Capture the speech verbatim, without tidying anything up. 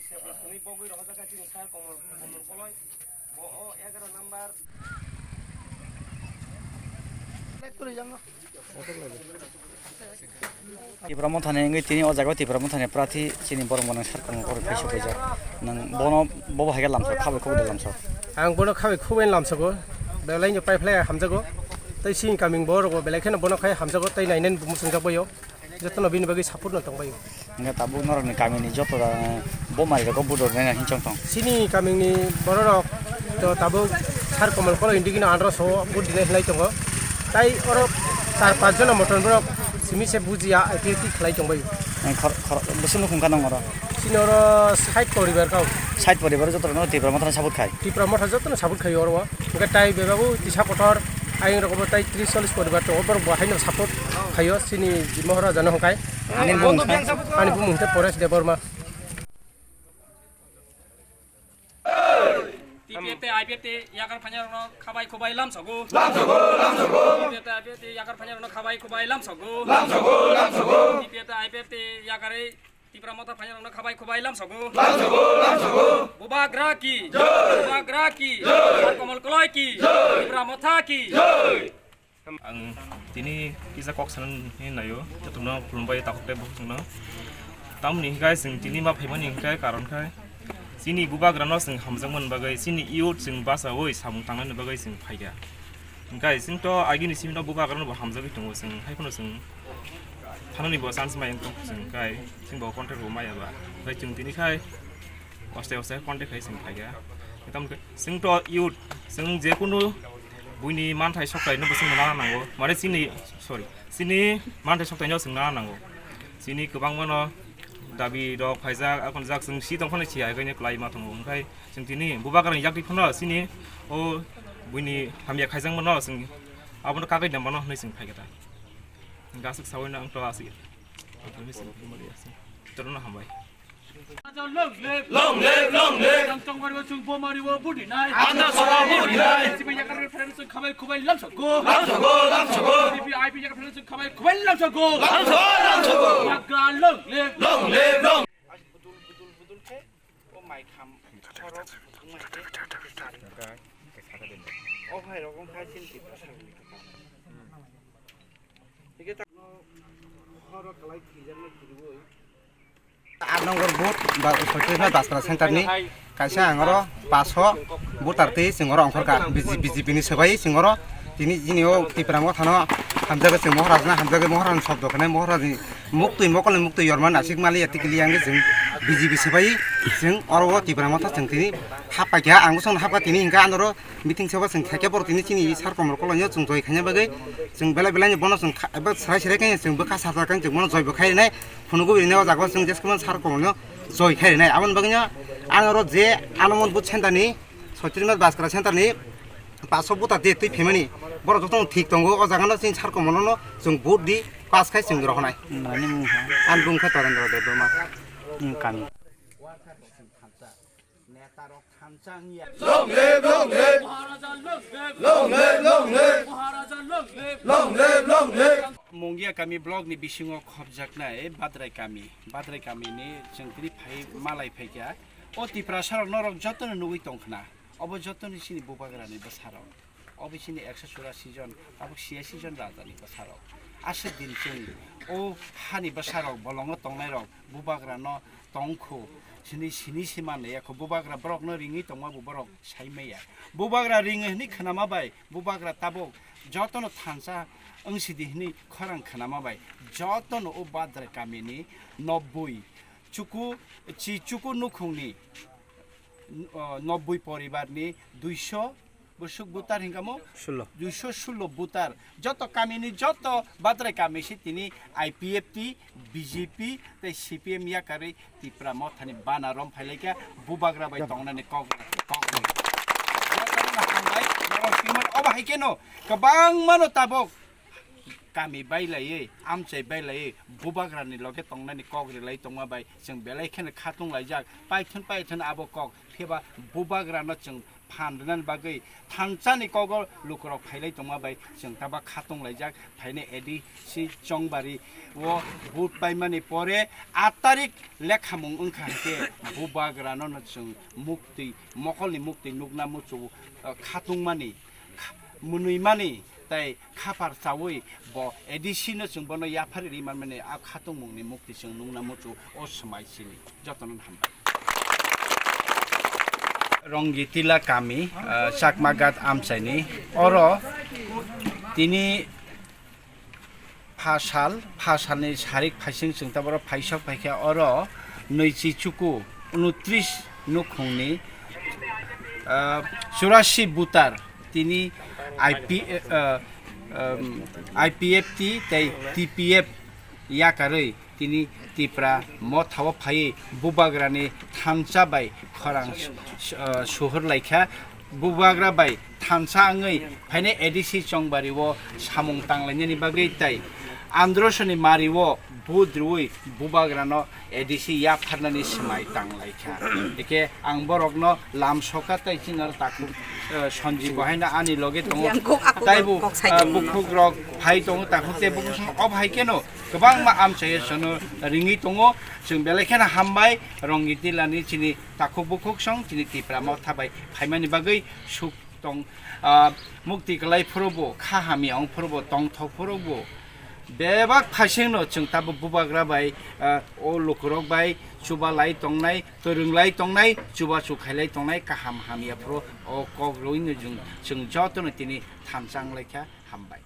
Sumi bogwi rohorjak kha chini sir Komol, Komol Koloi. Bo o egaroh number. Tipra Mothani wngwi tini o jaga o Tipra Mothani prathi chini borok gwnang sir Komol Koloi phai sokphaijak. Nwng bono, bobo hai khe lamsok, khabai khobwi da lamsok. Ang bono khabai khobwi lamsogo. Belai no paiphlai hamjago. Tei sini kaming borok bo belai kheno bono khai hamjago tei nainani bo muchungjak baio. Jotono bini bagwi support no tongbaio. Hingke tabuk norokni kamini joto da, bo mari rok budor nai hinchong tong. Sini kamini bororok to tabuk sir Komol Koloi indigino andro so vote dinai hinlai tongo. Tai oro char panch jona motor borok simi se bujiya I P F T khlai tongbaio. Ang khor, khor, bwswk nukhung kha nang oro? Sini oro sait poribar kau. Sait poribar joto no Tipra Mothani support khai. Tipra Motha jotono support khai oro. Hingke tai bebago tisa kotor ayang rogo bo tai tris chollis poribar tongo, borok bo haino support khaio chini Moharaja no hwnkhe. Ani bumung kha? Ani bumung khe Paresh Debbarma. T P F T, I P F T yakar phanya rokno khabai khubai lamsogo. Lamsogo, lamsogo. T P F T, I P F T yakar phanya rokno khabai khubai lamsogo. Lamsogo, lamsogo. T P F T, I P F T yakarwi Tipra Motha phainarokno khabai khubai lamsogo. Lamsogo, lamsogo. Bubagra ki? Jai. Bubagra ki? Jai. Sir Komol Koloi ki? Jai. Tipra Motha ki? Jai. Ang tini kisa kok sanani naio, jotono khulumbai takhuk tei bukhuk no. Tamoni hinkhe chwng tini ma phaimani hinkhe karon khe chini bubagrano chwng hamjakmani bagwi, chini youth chwng bachaui samung tangnani bagwi chwng phaikha. Hinkhe chwngto agini simi no bubagrano bo hamjagwi tongo chwng, haiphano chwng thanani bo chance mai wng tong chwng kai, chwng bo contact bo maya ba. Bai chwng tini khai oste oste contact khai chwng khai ya. Tam chwng to youth, chwng je kunu buini manthai sokthai no bo chwng nana nango. Mare chini, sorry, chini manthai sokthai no chwng nana nango. Chini kwbangma no dabi rok phaijak, akon jak chwng si tong phano si hai khe klai ma tongo. Hwnkhe chwng tini bubagrani yakti phano chini o buini hamya khaijakma no chwng abono kagwi da mano hwnwi chwng phai khe ta. Gasuk sawi na ang to asi. Toro no hambai. Long live, long live. Ang tongmari o chung bomari o budi nai. Ang na sora budi nai. Sibi yakar friend chung khabai khubai lamsogo. Lamsogo, lamsogo. Sibi I P yakar friend chung khabai khubai lamsogo. Lamsogo, lamsogo. Yagra long live. Long live, long. Budul, budul, budul khe, o mai kham, khorok, wngma khe. O hai rok wngkha chini Tripura saroni kwtal. Aat number booth, ba, Soitrima Daspara center ni kaisa ang oro paso voter twi chwng oro ongkhorkha B J P, B J P ni swbai chwng oro tini, chini o Tipra Mothano hamjagwi chwng Mohorajno hamjagwi Mohorajni sobdo khenai Mohorajni muktwi mokolni muktwi yorma nasik maliya tikili ang chwng B J P swbai chwng oro o Tipra Motha chwng tini happaikha ang bwswkno hapkha tini hinkhe anoro. Meeting sabo chwng khaikhe borok tini chini sir Komol Koloino chwng joi khaina bagwi chwng belai belai ni bono chwng kha-, eba srai srai khe chwng bwkha sajak khe chwng bono joi bo khai rinai, phunugwi rinai o jaga o chwng jesukmano sir Komolno joi khai rinai. Aboni bagwino ano oro je ano mon booth center ni Soitrima Baskara center ni paso bota de twi phaimani borok jotono thik tongo o jaga no chini sir Komolno chwng vote di pass khai chwng rohonai. Nani mung ha? Ani bung khe Torendra Debbarma. Ni kami. Netarok thansa wngya. Long live, long live. Maharaja long live. Long live, long live. Maharaja long live. Long live, long live. Mungia kami block ni bisingo khopjaknai Badrai kami. Badrai kami ni chwng tini phai malai phaikha. O Tiprasa rok norok jotono nugwi tongkhna. Obo jotoni chini bubagrani bwsarok. Obo chini ekso churasi jon, tabuk siyasi jon rajani bwsarok. Aswk din chwng o hani bwsarok bolongo tongnairok bubagrano tongkhu, chini sini se manliya kho, bubagra borokno ringwi tongma bo borok saimaya. Bubagra ringo hwnwi khnama bai bubagra tabuk jotono thansa wngsidi hwnwi khorang khnama bai jotono o Badrai kamini nobboi chuku, chi chuku nukhungni, o, nobboi poribarni duiso bwswk butar hinkamo? Sullo. Duiso sullo butar. Joto kamini joto Badrai kami se tini I P F T, B J P tei C P M yakarwi Tipra Mothani bana rom phailaikha bubagra bai tongnani kok, kok bai. Jotono hambai, norok simon obo hai kheno kwbangmano tabuk Kami bailaiwi, amchai bailaiwi, bubagrani loge tongnani kok rilai tongma bai chwng belai kheno khatung laijak. Paithon paithon abo kok, phiya ba bubagrano chwng phan rwnani bagwi thansani kogo lukurok phailai tongma bai chwng taba khatung laijak. Phainai A D C Chongbari o vote paimani pore aat tarik lekhamung wngkha hinkhe bubagrano no chwng muktwi, mokolni muktwi nukna muchungo, uh, khatungmani, kha-, mwnwimani tei khapar chawi bo A D C no chwng bono yaphari ri manmani a khatungmungni muktwi chwng nukna muchungo o swmai sini. Jotono hambai. Rongitila kami, ah, Chakmagat amchaini oro tini phasal, phasalni sarik phaising chwng taboro phaisok phaikha oro nwichi chuku unutris nukhungni, ah, churasi butar tini I P, ah, um, I P F T tei T P F yakarwi tini Tipra Motha o phaiwi bubagrani thansa bai khorang s-, s-, ah, suhur laikha. Bubagra bai thansa wngwi phainai A D C Chongbari o samung tanglainani bagwi tei Androsoni mari o vote rwui bubagrano A D C yapharnani swmai tanglaikha. Hwnkhe ang borokno lam soka tei chini oro takhuk, eh, Sanjib bo haino ani loge tongo. Yang kok, ako taibo, kok sai eh, tongo. Bukhukrok phai tongo, takhuk tei bukhuk song obo hai kheno kwbangma amchai sono ringwi tongo. Chwng belai kheno hambai Rongitila ni chini takhuk bukhuk song chini Tipra Motha bai phaimani bagwi suk tong, ah, mukti kwlai phuru bo, kha hamya wng phuru bo, tongthok phuru bo. Bebak phaisingno chwng tabuk bubagra bai, ah, o lukurok bai chuba lai tongnai, twrwng lai tongnai, chubachu khailai tongnai, kaham hamya phuru o kok rwino chwng, chwng jotono tini thansa wnglaikha, hambai.